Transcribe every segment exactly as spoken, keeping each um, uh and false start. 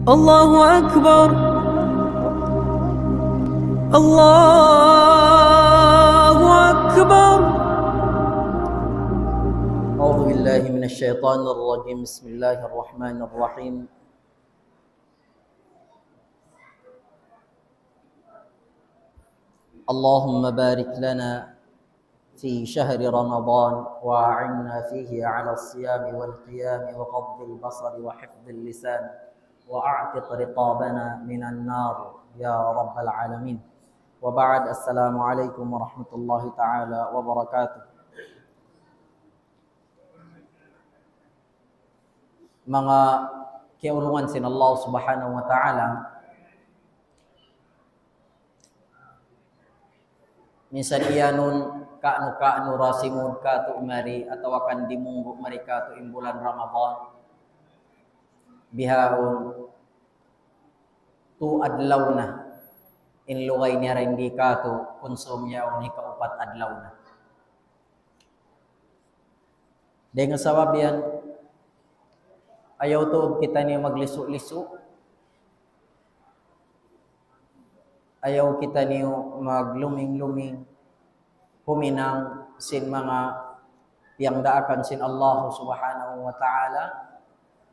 الله أكبر. الله أكبر. أعوذ بالله من الشيطان الرجيم. بسم الله الرحمن الرحيم. اللهم بارك لنا في شهر رمضان، وأعنا فيه على الصيام والقيام وغض البصر وحفظ اللسان، وأعتق رقابنا من النار يا رب العالمين. وبعد، السلام عليكم ورحمة الله تعالى وبركاته. Manga kiyaulungan sin Allah Subhanahu wa Ta'ala, minsan iyanun ka'nu-ka'nu ra simud katu' mari atawa kan dimunggu' mari katu' in bulan Ramadan. Bihaun tu adlaw na in lugay niya ra in di katu' kunsum yaun hikaupat adlaw na. Dayn ha sabab yan, ayaw tuud kitaniyu maglisu-lisu. Ayaw kitaniyu magluming-luming. Huminang sin manga piyangdaakan sin Allah Subhanahu wa Ta'ala,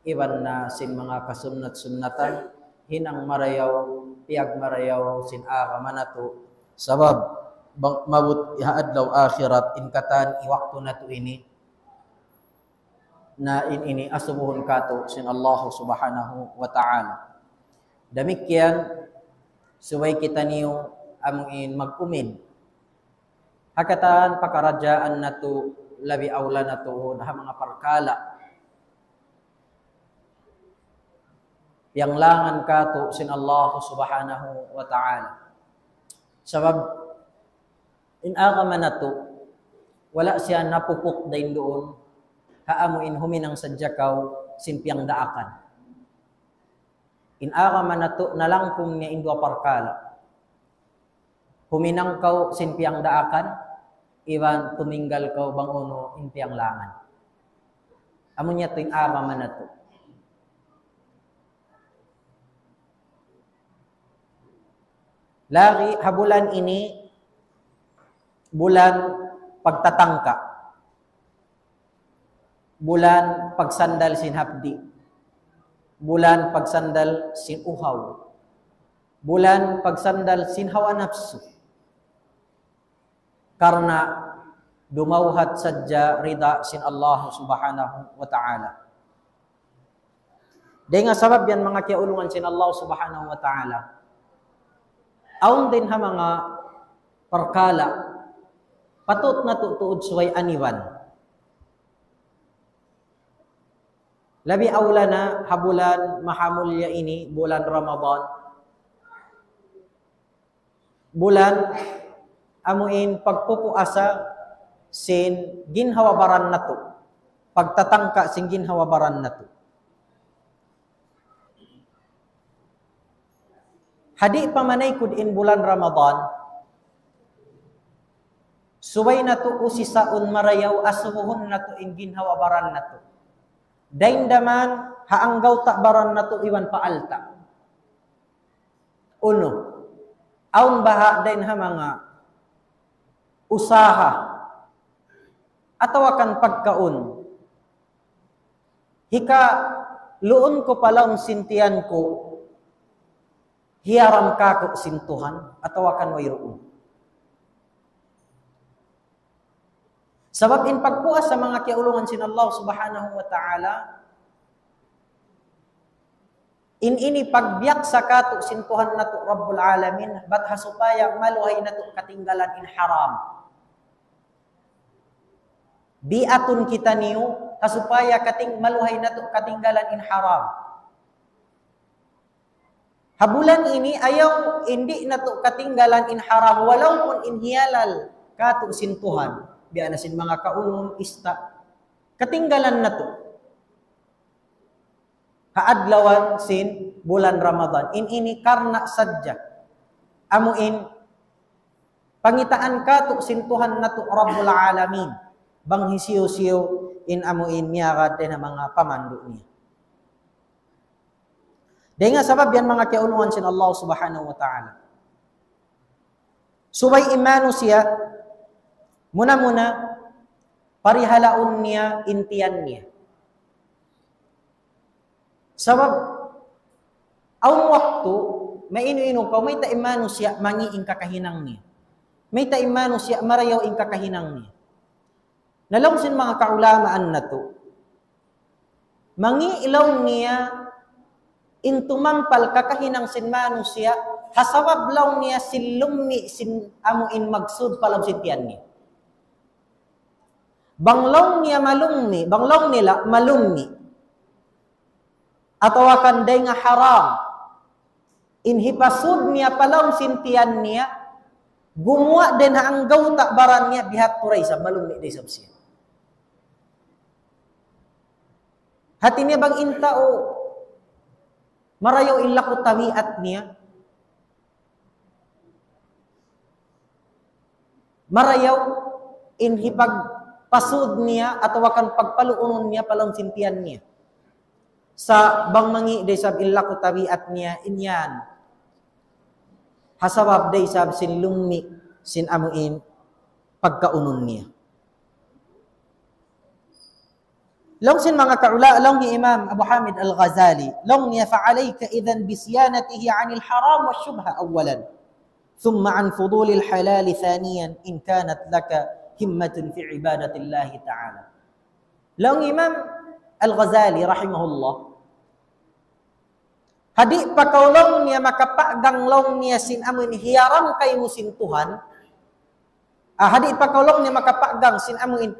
iban na sin manga kasunnat-sunnatan, hinang marayaw, piyagmarayaw sin agama natu'. Sabab, bang, maabut ha adlaw akhirat, in katan, in waktu natu' ini, na in ini asubuhun katu' sin Allah Subhanahu wa Ta'ala. Damikkiyan, subay kitaniyu amuin mag-umin ha katan pakaradjaan natu', labi awla natu' ha manga parkala' piyanglangan katu' sin Allah Subhanahu wa Ta'ala. Sabab, in agama natu', wala' siya napupuk dayn duun, ha amuin huminang sadja kaw sin piyangdaakan. In agama natu', nalangkum niya in duwa parkala'. Huminang kaw sin piyangdaakan, iban tuminggal kaw bang unu in piyanglangan. Amu niya tu in agama natu'. Lagi' ha bulan ini, bulan pagtatangka, bulan pagsandal sin hapdi', bulan pagsandal sin uhaw, bulan pagsandal sin hawa napsu. Karna' dumawhat sadja rida sin Allah Subhanahu wa Ta'ala. Dayn ha sabab yan, manga kiyaulungan sin Allah Subhanahu wa Ta'ala, awn dayn ha manga parkala' patut natu' tuud subay aniban. Labi awla na ha bulan mahamulya ini, bulan Ramadan. Bulan amuin pagpupuasa sin ginhawa-baran natu', pagtatangka sin ginhawa-baran natu'. Ha di' pa manaykud in bulan Ramadan, subay natu' usisaun marayaw, asubuhun natu' in ginhawa-baran natu'. Dayn daman ha anggawta' baran natu' iban pa alta'. Unu, awn baha' dayn ha manga usaha atawa kan pagkaun, hika luun ku pa lawm sin tiyan ku, hiyaram kāku' sin Tuhan, atawa kan wayruun. Sabab in pagpuasa, manga kiyaulungan sin Allah Subhanahu wa Ta'ala, in ini pagbiyaksa kātu' sin Tuhan natu' Rabbul Alamin, bat ha supaya maluhay natu' katinggalan in haram. Biatun kitaniyu, ha supaya kating-, maluhay natu' katinggalan in haram. Ha bulan ini, ayaw in di' natu' katinggalan in haram, walaupun in hiyalal kātu' sin Tuhan. Biya' na sin manga kaunun, ista'. Katinggalan natu'. Ha adlawan sin bulan Ramadan. In ini karna' sadja. Amu in pangitaan kātu' sin Tuhan natu' Rabbul Alamin. Bang hisiyu-siyu in amu in miyagad dayn ha manga pamandu' niya. Dayn ha sabab yan, manga kiyaulungan sin Allah Subhanahu wa Ta'ala. Subay in manusiya', muna-muna, parihalaun niya in tiyan niya. Sabab, awn waktu, mainu-inu kaw, mayta' in manusiya' mangi' in kakahinang niya. Mayta' in manusiya' marayaw in kakahinang niya. Na laung sin manga kaulamaan natu', mangi' laung niya in tumampal kakahinang sin manusiya', ha sabab laung niya sin lummi' sin amu in magsud pa lawm sin tiyan niya. Bang laung niya malummi', bang laung nila malummi', atawa kan dayn ha haram in hipasud niya pa lawm sin tiyan niya, gumuwa' dayn ha anggawta' baran niya, biya' hādtu da isab, malummi' da isab siya. Hāti niya bang in tau marayaw in laku tabiat niya, marayaw in hipagpasud niya atawa kan pagpaluunun niya pa lawm sin tiyan niya. Sa' bang mangi' da isab in laku tabiat niya, in yan ha sabab da isab sin lummi' sin amu in pagkaunun niya. Laung sin manga kaula, laung hi Imam Abu Hamid Al-Ghazali, laung niya, فعليك إذن بصيانته عن الحرام والشبهة أولا، ثم عن فضول الحلال ثانيا، إن كانت لك همة في عبادة الله تعالى. Laung Imam Al-Ghazali rahimahullah, ha di' pa kaw laung niya makapagang laung niya sin amu in hiyaram kaymu sin Tuhan, ah, ha di' pa kaw laung niya makapagang sin amu in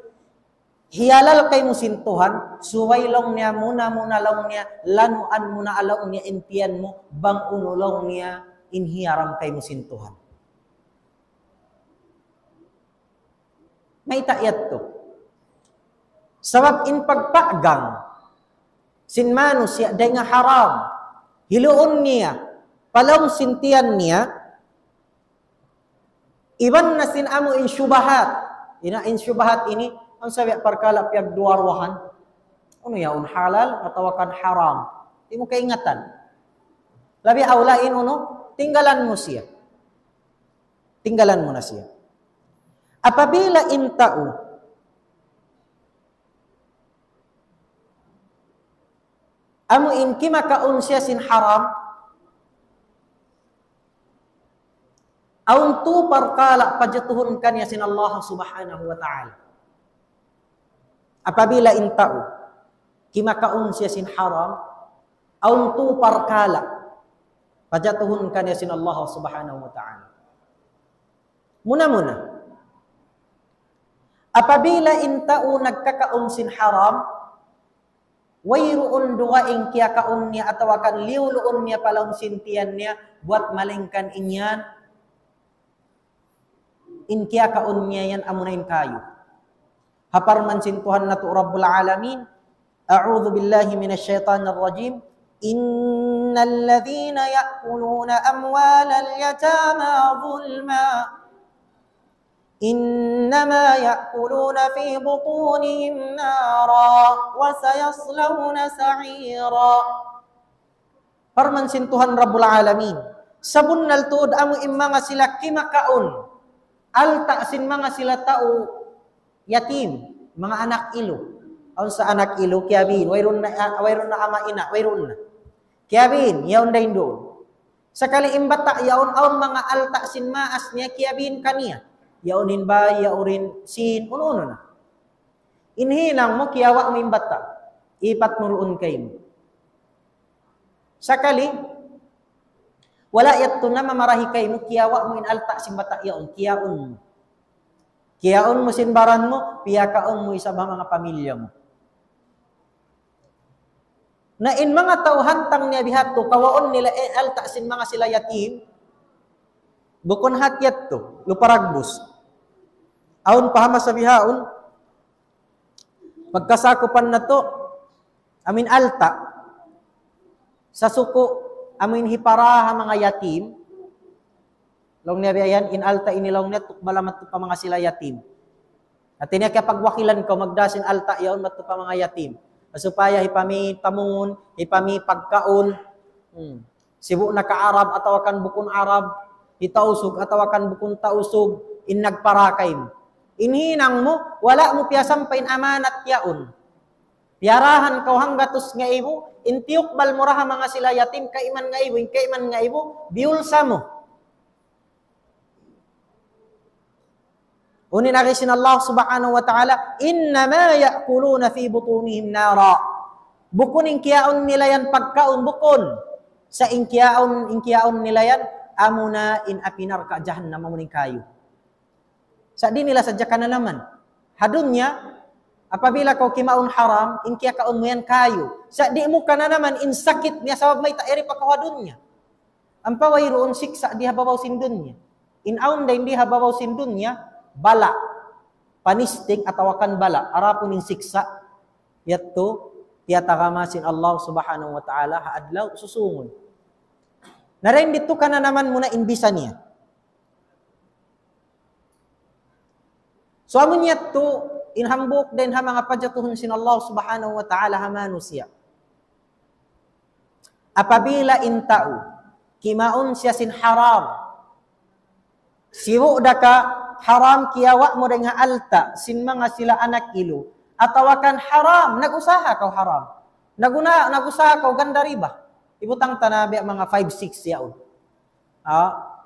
hiyalal kaymu sin Tuhan, subay laung niya muna-muna laung niya, lanuan muna laung niya in tiyan mu, bang unu laung niya in hiyaram kaymu sin Tuhan. Mayta' yadtu? Sabab in pagpagang sin manusiya' dayn ha haram, hiluun niya pa lawm sin tiyan niya, iban na sin amu in shubahat. Ina in shubahat ini, awn sabi parkala' piyagduwa-ruwahan. Unu yaun, halal atawa kan haram? Di' mu kaingatan. Labi awla in unu, tinggalan mu siya. Tinggalan mu na siya. Apabila in tau amu in kimakaun siya sin haram, awn tu parkala' pajatuhun kaniya sin Allah Subhanahu wa Ta'ala. Apabila in tau kimakaun siya sin haram, awn tu parkala' pajatuhun kaniya sin Allah Subhanahu wa Ta'ala. Muna-muna, apabila in tau nagkakaun sin haram, wayruun dugaing kiyakaun niya atawa kan liyuluun niya pa lawm sin tiyan niya, buwat malaingkan in yan, in kiyakaun niya yan amuna in kayu. Ha parman sin Tuhan natu' Rabbul Alamin, أعوذ بالله من الشيطان الرجيم. إن الذين يأكلون أموال اليتامى ظلما إنما يأكلون في بطونهم نارا وسيصلون سعيرا. Parman sin Tuhan Rabbul Alamin, sabunnal tuud amu in manga sila kimakaun alta' sin manga sila tau yatim, manga anak ilu. Awn sa anak ilu, kiyabin, wayruun na, ah, wayruun na ama' ina', wayruun na. Kiyabin, yaun dayn duun. Sakali in bata' yaun, awn manga alta' sin maas niya, kiyabin kaniya. Yaun in bay, yaun in sin, unu-unu na. In hinang mu, kiyawa' mu in bata'. Ipat mu duun kaymu. Sakali, wala' yadtu na mamarahi kaymu, kiyawa' mu in alta' sin bata' yaun, kiyaun mu. Kiyaun mu sin baran mu, piyakaun mu isab ha manga pamilya mu. Na in manga tau hantang niya bihadtu, kawaun nila in alta' sin manga sila yatim, bukun hak yadtu, lupa dagbus. Awn pa ha masa bihaun, pagkasakupan natu', amu in alta', sa suku', amu in hipara ha manga yatim, laung niya biya' yan, in alta' ini laung niya, tukbala madtu pa manga sila yatim. Hati niya kiyapagwakilan kaw magdā sin alta' yaun madtu pa manga yatim. Supaya hipamī tamungun, hipamī pagkaun, Hmm. Sibu' na ka Arab atawa kan bukun Arab, hi Tausug atawa kan bukun Tausug, in nagparakay mu. In hinang mu, wala' mu piyasampay in amanat yaun. Piyarahan kaw hanggatus ngaibu, in tiyukbal mu ra ha manga sila yatim, kaiman ngaibu, in kaiman ngaibu, biyulsa mu. Unu in agi sin Allah Subhanahu wa Ta'ala, "إنما يأكلون في بطونهم نارا." Bukun in kiyaun nila yan pagkaun, bukun. Sa' in kiyaun, in kiyaun nila yan, amuna in api narka' jahannam, amuna in kayu. Sa' di' nila sadja kananaman. Ha dunya, apabila kaw kimaun haram, in kiyakaun mu yan kayu. Sa' di' mu kananaman, in sakit niya sabab mayta' yari pa kaw ha dunya. Ampa wayruun siksa' di ha babaw sin dunya. In awn dayn di ha babaw sin dunya, bala', panistik atawa kan bala', adapun in siksa', yadtu, tiyatagama sin Allah Subhanahu wa Ta'ala, ha adlaw susungun. Na dayn didtu kananaman mu na in bisa niya. So, amu niya tu, in hambuuk dayn ha manga pajatuhun sin Allah Subhanahu wa Ta'ala ha manusiya'. Apabila in tau, kimaun siya sin haram, sibu' da ka haram kiyawa' mu dayn ha alta' sin manga sila anak ilu, atawa kan haram, nag-usaha kaw haram, naguna-, nag-usaha kaw ganda riba, ibutang ta na biya' manga five, six yaun. Ah,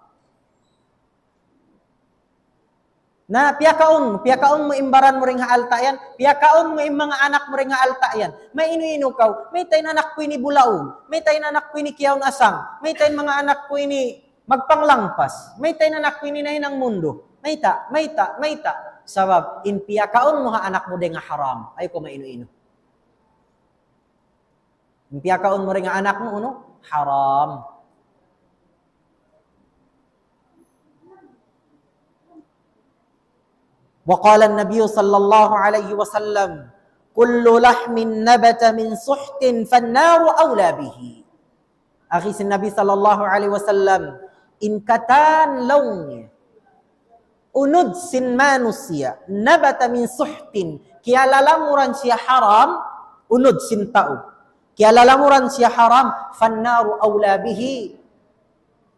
na piyakaun, piyakaun mu in baran mu dayn ha alta' yan, piyakaun mu in manga anak mu dayn ha alta' yan. Mainu-inu kaw, mayta' in anak ku ini bulaun, mayta' in anak ku ini kiyaun asang, mayta' in manga anak ku ini magpanglangpas, mayta' in anak ku ini nahinang mundu, mayta', mayta', mayta'. Sabab, in piyakaun mu ha anak mu dayn ha haram, ayaw kaw mainu-inu. In piyakaun mu dayn ha anak mu, unu? Haram. وقال النبي صلى الله عليه وسلم: كل لحم نبت من سحت فالنار أولى به. Agi sin Nabi sallallahu alayhi wasallam, in katan laung niya, unud sin manusiya', nabata min suhtin, kiyalalamuran siya haram, unud sin tau. Kiyalalamuran siya haram, fannaru awla bihi.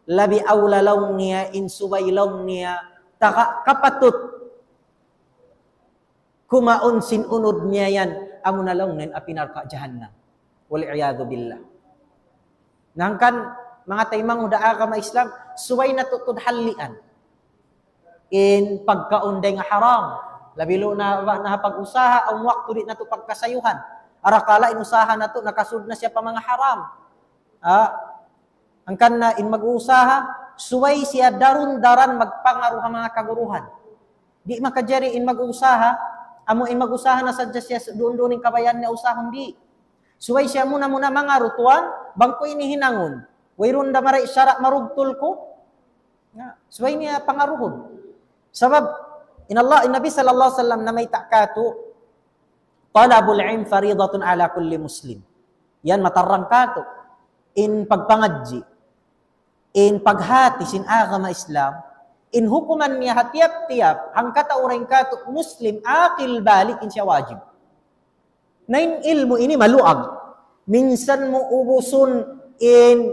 Labi awla laung niya, in subay laung niya, taga kapatut kumaun sin unud niya yan, amuna laung niya in api narka' jahannam. Wal iyadhu billah. Na hangkan, manga taymanghud ha agama Islam, subay natu' tuud hallian in pagkaun dayn ha haram. Labi lu na, na ha pag-usaha, awn waktu di' natu' pagkasayuhan. Arakala' in usaha natu', nakasud na siya pa manga haram. Ha? Hangkan na in mag-uusaha, subay siya darun-daran magpangaru ha manga kaguruhan. Di' makajari in mag-uusaha, amu in mag-usaha na sadja siya duun-duun in kabayaan niya usahun, di'. Subay siya muna-muna mangaru, "Tuwan, bang ku ini hinangun, wayruun da mari sara' marugtul ku?" Na, subay niya pangaruhun. Sabab, in Allah, in Nabi sallallahu alayhi wasallam namayta' katu', "Talabul ilm faridatun ala kulli muslim." Yan matarrang katu'. In pagpangadji', in paghati sin agama Islam, in hukuman niya ha tiyap-tiyap hangkatau dayn katu' Muslim, akil, balik, in siya wajib. Na in ilmu' ini maluag. Minsan mu ubusun in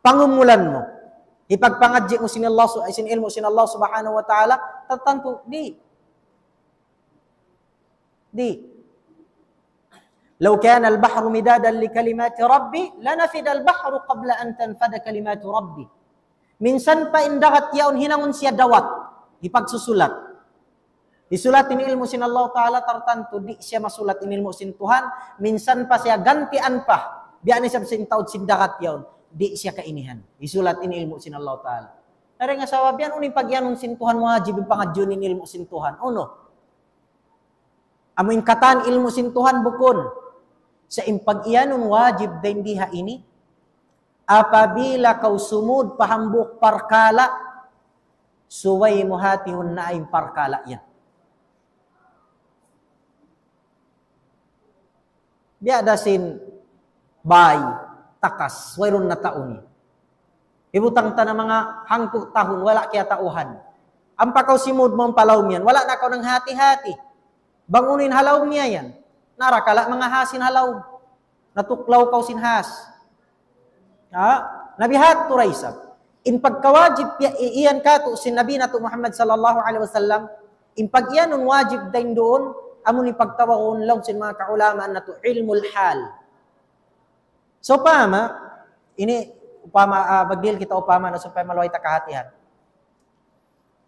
pangumulan mu. Hipagpangadji' mu sin Allah su-, sin ilmu' sin Allah Subhanahu wa Ta'ala, tatantu di'. Di'. لو كان البحر مدادا لكلمات ربي لنفد البحر قبل أن تنفد كلمات ربي. Minsan pa in dagat yaun hinangun siya dawat, hipagsusulat. Hisulat in ilmu' sin Allah Ta'ala, tartantu di' siya masulat in ilmu' sin Tuhan, minsan pa siya gantian pa. Biya' na isab sin taud sin dagat yaun, di' siya kainihan. Hisulat in ilmu' sin Allah Ta'ala. Na dayn ha sabab yan, unu in pag-iyanun sin Tuhan, wajib in pangadjiun in ilmu' sin Tuhan. Unu? Amu in katan ilmu' sin Tuhan, bukun. Sa' in pag-iyanun wajib dayn di ha ini, apabila kaw sumud pa hambuuk parkala', subay mu hatihun na in parkala' yan. Biya' da sin bay, takas, wayruun na tau niya. Hibutang ta na manga hangpu' tahun, wala' kiyatauhan. Ampa kaw simud mawn pa lawm yan, wala' na kaw nanghati-hati bang unu in ha lawm niya yan. Narakala' manga has in ha lawm. Natuklaw kaw sin has. Ha? Na biha' tuud isab. In pagkawajib piya-, i-, iyan katu' sin Nabi natu' Muhammad sallallahu alayhi wasallam, in pag-iyanun wajib dayn duun, amu in pagtawagun laung sin manga kaulamaan natu' ilmul hal. So, upama, ini, upama, ah, magdihil kita upama na supaya maluhay ta kahatihan.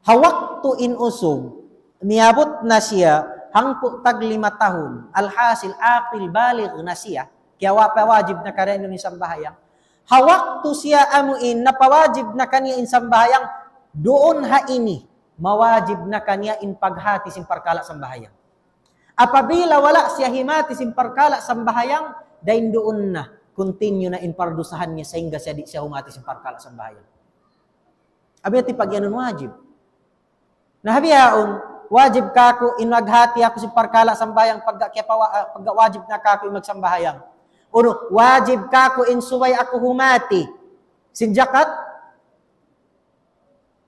Ha waktu in usug, miyabut na siya, hangpu' tag lima tahun, alhasil, aqil, baligh na siya, kaya wa-, pawajib na kaniya in sambahayang. Ha waktu siya amu in, napawajib na kaniya in sambahayang, duun ha ini, mawajib na kaniya in paghati sin parkala' sambahayang. Apabila wala' siya himati sin parkala' sambahayang, dayn duun na, continue na in pardusahan niya sahingga siya di' siya humati sin parkala' sambahayang. Amu yan in pag-iyanun wajib. Na ha bihaun, wajib kaku' in maghati aku sin parkala' sambahayang pagka kiyapawa-, ah, pagka wajib na kaku' in magsambahayang. Unu, wajib kaku' in subay aku humati sin jakat?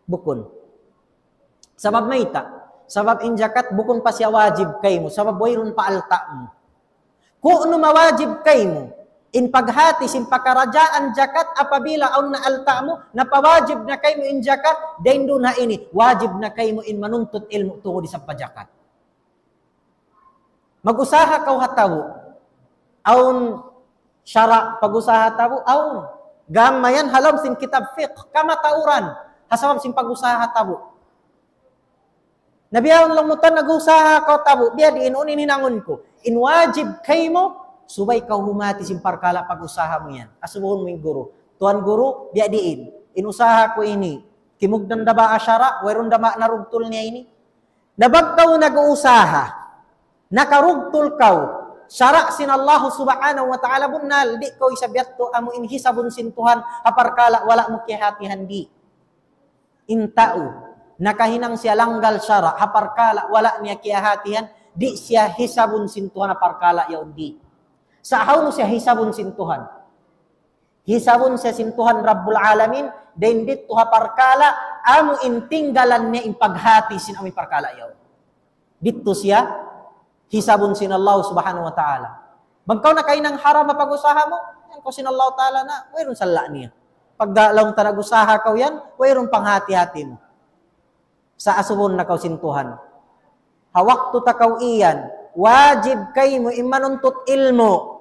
Bukun. Sabab mayta'? Sabab in jakat bukun pa siya wajib kaymu. Sabab wayruun pa alta' mu. Ku'nu mawajib kaymu in paghati sin pakaradjaan jakat apabila awn na alta' mu, napawajib na kaymu in jakat, dayn duun ha ini, wajib na kaymu in manuntut ilmu' tungud isab pa jakat. Mag-usaha kaw ha tabu'. Awn sara' pag-usaha tabu', awn. Gam mayan ha lawm sin kitab fiqh, kamatauran, ha sabab sin pag-usaha tabu'. Na bihaun laung mu, "Tuan, nag-usaha kaw tabu', biya' diin, unu in hinangun ku?" In wajib kaymu, subay kaw humati sin parkala' pag-usaha mu yan. Asubuhun mu in guru. "Tuan guru, biya' diin, in usaha ku ini, kimugdan da ba ha sara', wayruun da ba narugtul niya ini?" Na bang kaw nag-uusaha, nakarugtul kaw, sara' sin Allah subhanahu wa ta'ala bunnal, di' kaw isab yadtu amu in hisabun sin Tuhan, ha parkala' wala' mu kiyahatihan, di'. In tau, nakahinang siya langgal sara', ha parkala' wala' niya kiyahatihan, di' siya hisabun sin Tuhan, ha parkala' yaun, di'. Sa' hawnu siya hisabun sin Tuhan? Hisabun siya sin Tuhan Rabbul Alamin, dayn didtu ha parkala', amu in tinggalan niya in paghati sin amu in parkala' yaun. Didtu siya, hisabun sin Allah subhanahu wa ta'ala. Bang kaw nakahinang haram ha pag-usaha mu, yan kaw sin Allah ta'ala na, wayruun sala' niya. Pagga laung ta nag-usaha kaw yan, wayruun panghati-hati mu. Sa' asubuhun na kaw sin Tuhan. Ha waktu ta kaw iyan, wajib kaymu in manuntut ilmu'.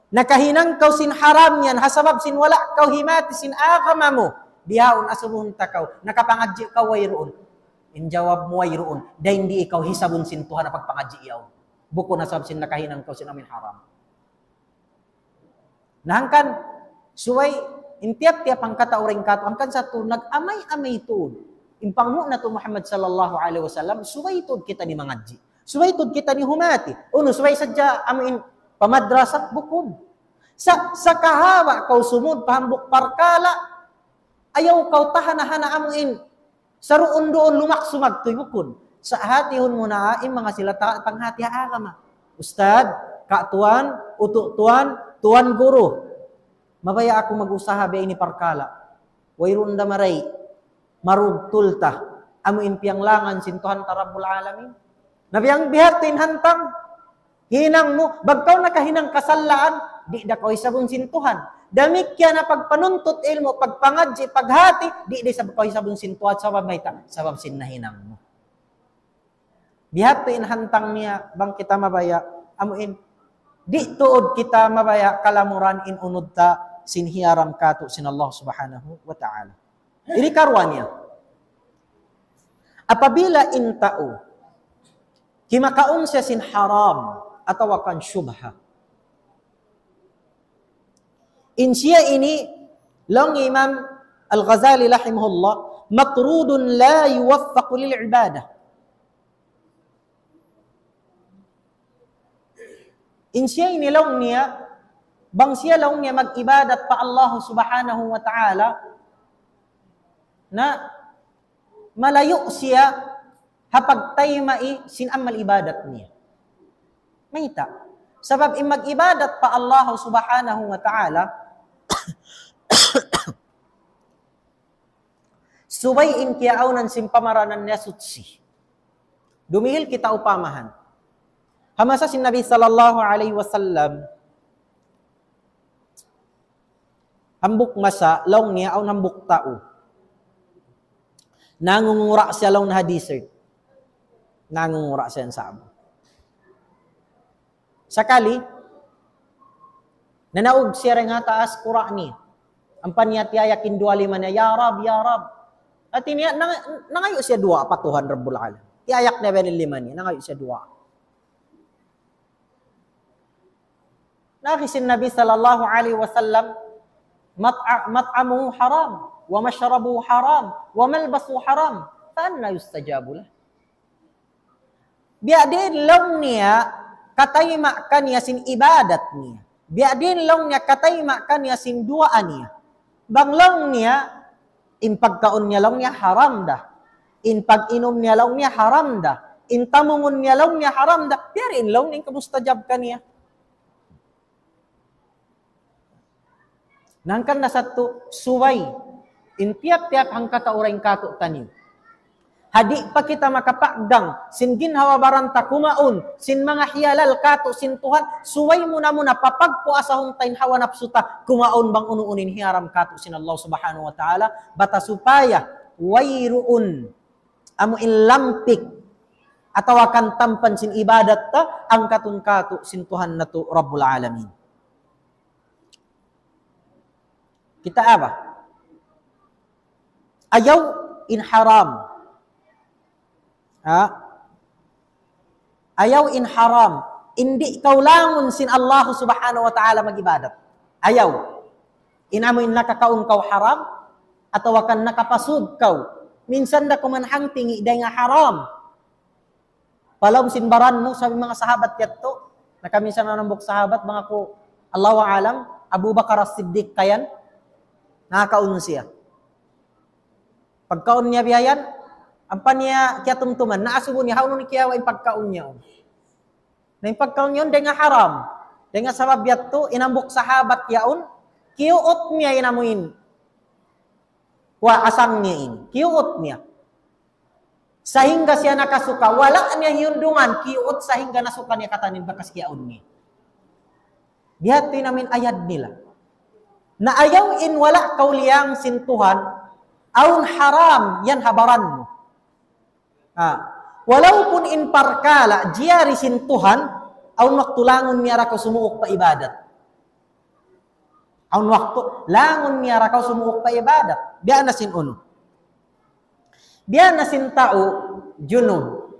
Nakahinang kaw sin haram yan, ha sabab sin wala' kaw himati sin agama mu. Bihaun asubuhun ta kaw, nakapangadji' kaw wayruun. In jawab mu wayruun, dayn di' ikaw hisabun sin Tuhan ha pagpangadji' yaun. Bukun ha sabab sin nakahinang kaw sin amu in haram. Na hangkan, subay, in tiyap-tiyap hangkatau dayn katu', hangkan sa tuud, nag-amay-amay tuud. In panghu' natu' Muhammad sallallahu alayhi wasallam, subay tuud kita ini mangadji'. Subay tuud kita ini humati. Unu, subay sadja amu in pa madrasa, bukun. Sa', sa' kahaba' kaw sumud pa hambuuk parkala', ayaw kaw tahana-hana amu in saruun-duun lumaksu magtuy, bukun. Sa' hatihun mu na in manga sila ta-, panghati ha agama. Ustad, ka' tuan, utu' tuan, tuan guru. Mabaya' aku mag-usaha biya' ini parkala'. Wayruun da marayaw. Marugtul ta. Amu in piyanglangan sin Tuhan ta Rabbul Alamin. Na biya' bihadtu in hantang. Hinang mu, bang kaw nakahinang kasalaan, di' da kaw hisabun sin Tuhan. Damikkiyan na pagpanuntut ilmu', pagpangadji', paghati, di' da isab kaw hisabun sin Tuhan, sabab mayta', sabab sin nahinang mu. Bihadtu in hantang niya, bang kita mabaya', amu in, di' tuud kita mabaya' kalamuran in unud ta sin hiyaram katu' sin Allah subhanahu wa ta'ala. Ini karuwa niya. Apabila in tau, kimakaun siya sin haram atawa kan shubha. In siya ini, laung Imam Al-Ghazali rahimahullah, مطرود لا يوفق للعبادة. In siya ini laung niya, bang siya laung niya mag-ibadat pa Allah subhanahu wa ta'ala, na malayu' siya ha pagtayma'i sin amal ibadat niya. Mayta'? Sabab in mag-ibadat pa Allah subhanahu wa ta'ala, subay in kiyaawnan sin pamaranan niya suchi. Dumihil kita upamahan. Ha masa sin Nabi sallallahu alayhi wasallam, Hambuuk masa, laung niya, awn hambuuk tau. Nangungura' siya laung niya ha desert. Nangungura' siya sa' amu. Sakali, nanaug siya dayn ha taas kura' niya. Ampa niya tiyayak in duwa lima niya, "Ya Rab, ya Rab." Hati niya, nang-, nangayu' siya duwaa pa Tuhan Rabbul Alamin. Tiyayak niya biya' in lima niya, nangayu' siya duwaa. Laung sin Nabi sallallahu alayhi wasallam, "مطع-، مطعمه حرام، ومشربه حرام، وملبسه حرام، فأنى يستجاب له؟" Biya' diin laung niya kataima' kaniya sin ibadat niya. Biya' diin laung niya kataima' kaniya sin duwaa niya. Bang laung niya, in pagkaun niya laung niya haram da. In pag-inum niya laung niya haram da. In tamungun niya laung niya haram da. Biya' diin laung niya in kamustajab kaniya. Hangkan na sadtu, subay in tiyap-tiyap hangkatau dayn kātu'niyu. Ha di' pa kita makapaggang sin ginhawa-baran ta kumaun sin manga hiyalal kātu' sin Tuhan, subay muna-muna papagpuasahun ta in hawa napsu ta kumaun bang unu-unu in hiyaram kātu' sin Allah Subhanahu wa Ta'ala, bat supaya wayruun amu in lampik atawa kan tampan sin ibadat ta angkatun kātu' sin Tuhan natu' Rabbul Alamin. Kita' ba? Ayaw in haram. Ha? Ayaw in haram. Di' kaw langun sin Allah Subhanahu wa Ta'ala mag-ibadat. Ayaw. In amu in nakakaun kaw haram, atawa kan nakapasud kaw. Minsan da kuman hangtingi' dayn ha haram. Palaum sin baran mu, sabab manga sahabat yadtu. Nakaminsan na hambuuk sahabat, bang aku, Allahu a'lam, Abu Bakar As-Siddiq kayan, nakakaun siya. Pagkaun niya biya' yan, ampa niya kiyatumtuman, naasubu niya, hawnu in kiyawa' in pagkaun niya yaun. Na in pagkaun niya yaun, dayn ha haram. Dayn ha sabab yadtu, in hambuuk sahabat yaun, kiyuut niya in amu in. Kuwa asang niya ini. Kiyuut niya. Sahingga siya nakasuka, wala' niya hiyundungan, kiyuut sahingga nasuka niya katan in bakas kiyaun niya. Biya' ha yan in amu in ayad nila. Na ayaw in wala' kaw liyang sin Tuhan, awn haram yan ha baran mu. Ha. Walaupun in parkala' jiyari sin Tuhan, awn waktu langun niya da kaw sumuuk pa ibadat. Awn waktu, langun niya da kaw sumuuk pa ibadat. Biya' na sin unu. Biya' na sin tau junub.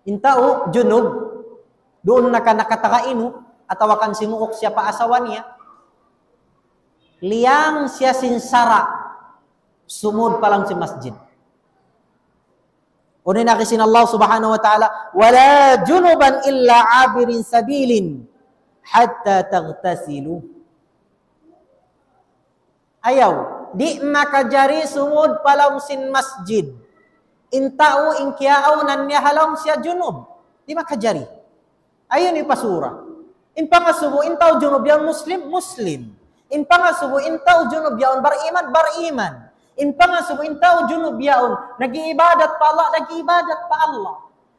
In tau junub, duun na ka nakataga inu, atawa kan simuuk siya pa asawa niya. Liyang siya sin sara', sumud pa lawm sin masjid. Unu in agi sin Allah Subhanahu wa Ta'ala, "ولا جنبا إلا عابري سبيل حتى تغتسلوا." Ayaw, di' makajari sumud pa lawm sin masjid in tau in kiyaawnan niya ha lawm siya junub. Di' makajari. Ayaw niyu pasura. In pangasubu, in tau junub yaun Muslim, Muslim. In pangasubu, in tau junub yaun bariman, bariman. In pangasubu, in tau junub yaun nag-iibadat pa Allah, nag-iibadat pa Allah.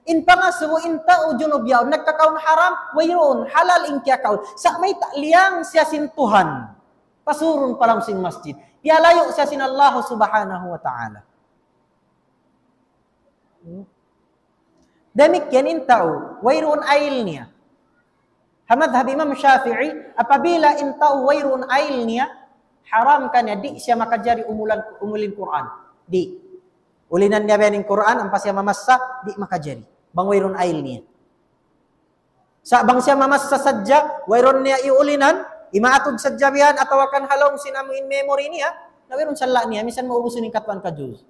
In pangasubu, in tau junub yaun nagkakaun haram, wayruun, halal in kiyakaun. Sa' mayta', liyang siya sin Tuhan. Pasurun pa lawm sin masjid. Piyalayu' siya sin Allah Subhanahu wa Ta'ala. Hmm. Damikkiyan in tau, wayruun ayl niya. Ha madhab Imam Shafi'i, apabila in tau wayruun ayl niya, haram kaniya, di' siya makajari umulan, umulin Qur'an. Di'. Ulinan niya biya' in Qur'an, ampa siya mamassa, di' makajari. Bang wayruun ayl niya. Sa' bang siya mamassa sadja, wayruun niya iyuulinan, imaatud sadja biya' yan, atawa kan ha lawm sin amu in memory niya, na wayruun sala' niya, minsan maubusun in katuan ka juz.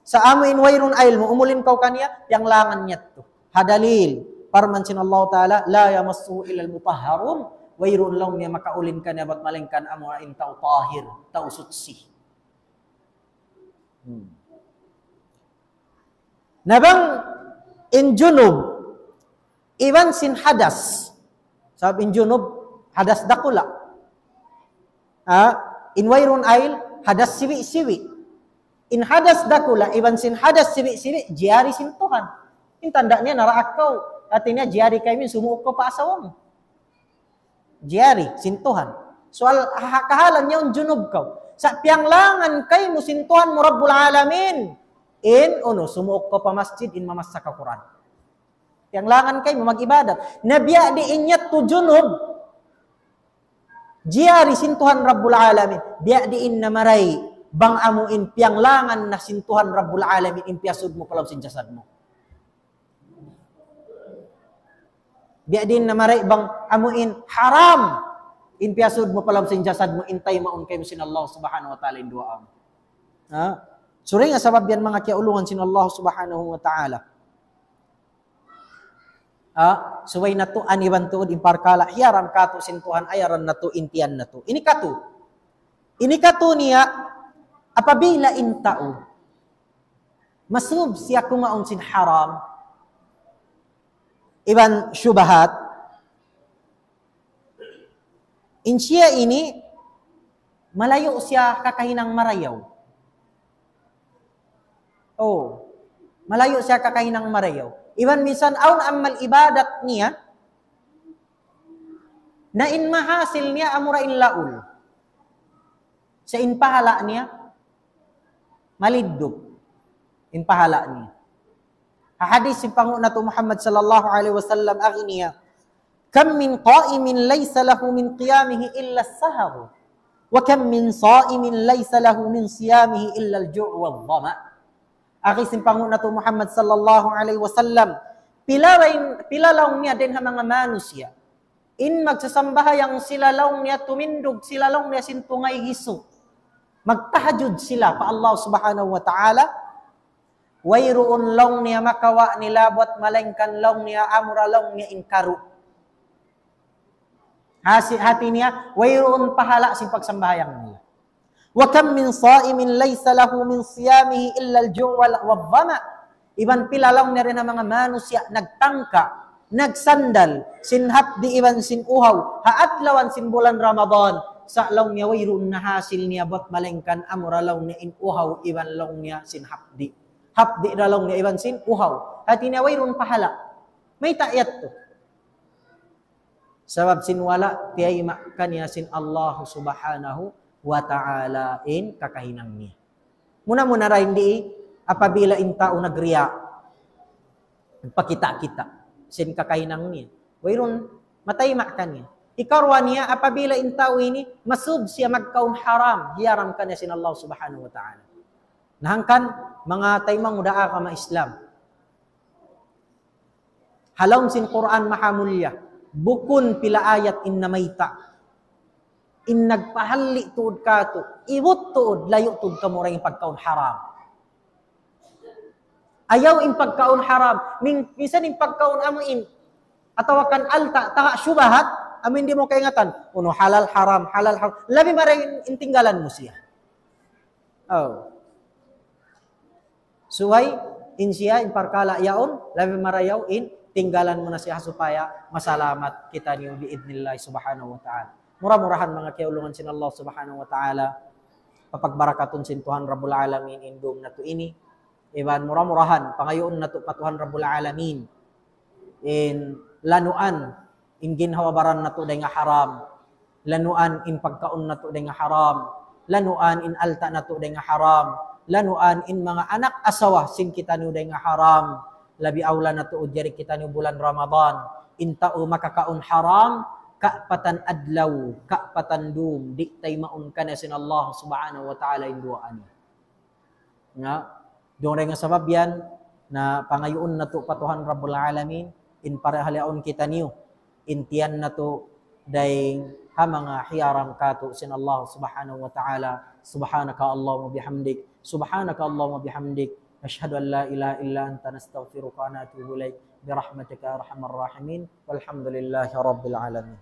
Sa' amu in wayruun ilmu', umulin kaw kaniya, piyanglangan niya tu. Ha dalil, parman sin Allah Ta'ala, "لا يمسه إلا المطهرون." Wayruun laung niya makaulin kaniya bat malaingkan amu in tau tahir, tau suchi. Hmm. Na bang in junub, iban sin hadas. Sabab in junub, hadas dakula'. Ha? In wayruun ayl, hadas siwi'-siwi'. In hadas dakula', iban sin hadas siwi'-siwi', jiyari sin Tuhan. In tanda' niya naraak kaw. Hati niya, jiyari kaymu in sumuuk kaw pa asawa mu. Jiyari sin Tuhan. So, al-, ha-, kahalan niya in junub kaw. Sa' piyanglangan kaymu sin Tuhan mu Rabbul Alamin. In, unu, sumuuk kaw pa masjid, in mamassa kaw Qur'an. Piyanglangan kaymu mag-ibadat. Na biya' diin yadtu junub. Jiyari sin Tuhan Rabbul Alamin. Biya' diin na marayaw. Bang amu in piyanglangan na sin Tuhan Rabbul Alamin in piyasud mu pa lawm sin jasad mu. Biya' diin na marayaw bang amu in haram in piyasud mu pa lawm sin jasad mu, in taymaun kaymu sin Allah Subhanahu wa Ta'ala in duwaa mu. Ha? So, dayn ha sabab yan, manga kiyaulungan sin Allah Subhanahu wa Ta'ala. Ha? Subay natu' aniban tuud in parkala' hiyaram katu' sin Tuhan, ayaran natu', in tiyan natu'. Ini katu. Ini katu niya, apabila in tau masub siya kumaun sin haram iban shubahat, in siya ini malayu' siya kakahinang marayaw. Oh, malayu' siya kakahinang marayaw. Iban minsan awn amal ibadat niya, na in mahasil niya amura in laul. Sa' in pahala' niya, maliddup in pahala' niya. Ha hadith sin panghu' natu' Muhammad sallallahu alayhi wasallam, agi niya, كم من قائم ليس له من قيامه إلا السهر، وكم من صائم ليس له من صيامه إلا الجوع والظمأ. Agi sin panghu' natu' Muhammad sallallahu alayhi wasallam, pila laung, pila laung niya dayn ha manga manusiya' in magsasambahayang sila laung niya, tumindug sila laung niya sin tungay gisu'. Magtahajjud sila pa Allah Subhanahu wa Ta'ala. Wayruun laung niya makawa' nila buwat malaingkan laung niya amura laung niya in karu'. Hasi-, hati niya, wayruun pahala' sin pagsambahayang nila. وكم من صائم ليس له من صيامه إلا الجوع وال-، والظمأ. Iban pila laung niya dayn ha manga manusiya' nagtangka, nagsandal, sin hapdi' iban sin uhaw, ha adlawan sin bulan Ramadan, sa' laung niya wayruun nahasil niya buwat malaingkan amura laung niya in uhaw iban laung niya sin hapdi'. Hapdi' da laung niya iban sin uhaw. Hati niya wayruun pahala'. Mayta' yadtu? Sabab sin wala' tiyayma' kaniya sin Allah Subhanahu wa Ta'ala in kakahinang niya. Muna-muna ra in di, apabila in tau nagriya', nagpakita'-kita' sin kakahinang niya, wayruun matayma' kaniya. Hikaruwa niya, apabila in tau ini masub siya magkaun haram, hiyaram kaniya sin Allah Subhanahu wa Ta'ala. Na hangkan, manga taymanghud ha agama Islam, ha lawm sin Qur'an mahamulliya, bukun pila ayat in namayta'. In nagpahalli' tuud katu', ibut tuud, layu' tuud kamu dayn pagkaun haram. Ayaw in pagkaun haram, min-, minsan in pagkaun amu in, atawa kan alta', taga shubahat, amu in di' mu kaingatan, unu halal haram, halal haram, labi marayaw in, in tinggalan mu siya. Oh. Subay, in siya, in parkala' yaun, labi marayaw in, tinggalan mu na siya supaya masalamat kitaniyu bi'idhnillah subhanahu wa ta'ala. Mura-murahan manga kiyaulungan sin Allah subhanahu wa ta'ala, papagbarakatun sin Tuhan Rabbul Alamin in dum natu' ini, iban mura-murahan, pangayuun natu' pa Tuhan Rabbul Alamin, in lanuan in ginhawa-baran natu' dayn ha haram, lanuan in pagkaun natu' dayn ha haram, lanuan in alta' natu' dayn ha haram, lanuan in manga anak asawa sin kitaniyu dayn ha haram, labi awla natu' jari kitaniyu bulan Ramadan, in tau makakaun haram, kaapatan adlaw, kaapatan dum, di' taymaun kaniya sin Allah subhanahu wa ta'ala in duwaa niya. Na, dayn ha sabab yan, na pangayuun natu' pa Tuhan Rabbul Alamin, in parahalaun kitaniyu, in tiyan natu' dayn ha manga hiyaram katu' sin Allah subhanahu wa ta'ala. سبحانك اللهم وبحمدك، سبحانك اللهم وبحمدك، نشهد أن لا إله إلا أنت، نستغفرك ونتوب إليك، برحمتك يا أرحم الراحمين، والحمد لله رب العالمين.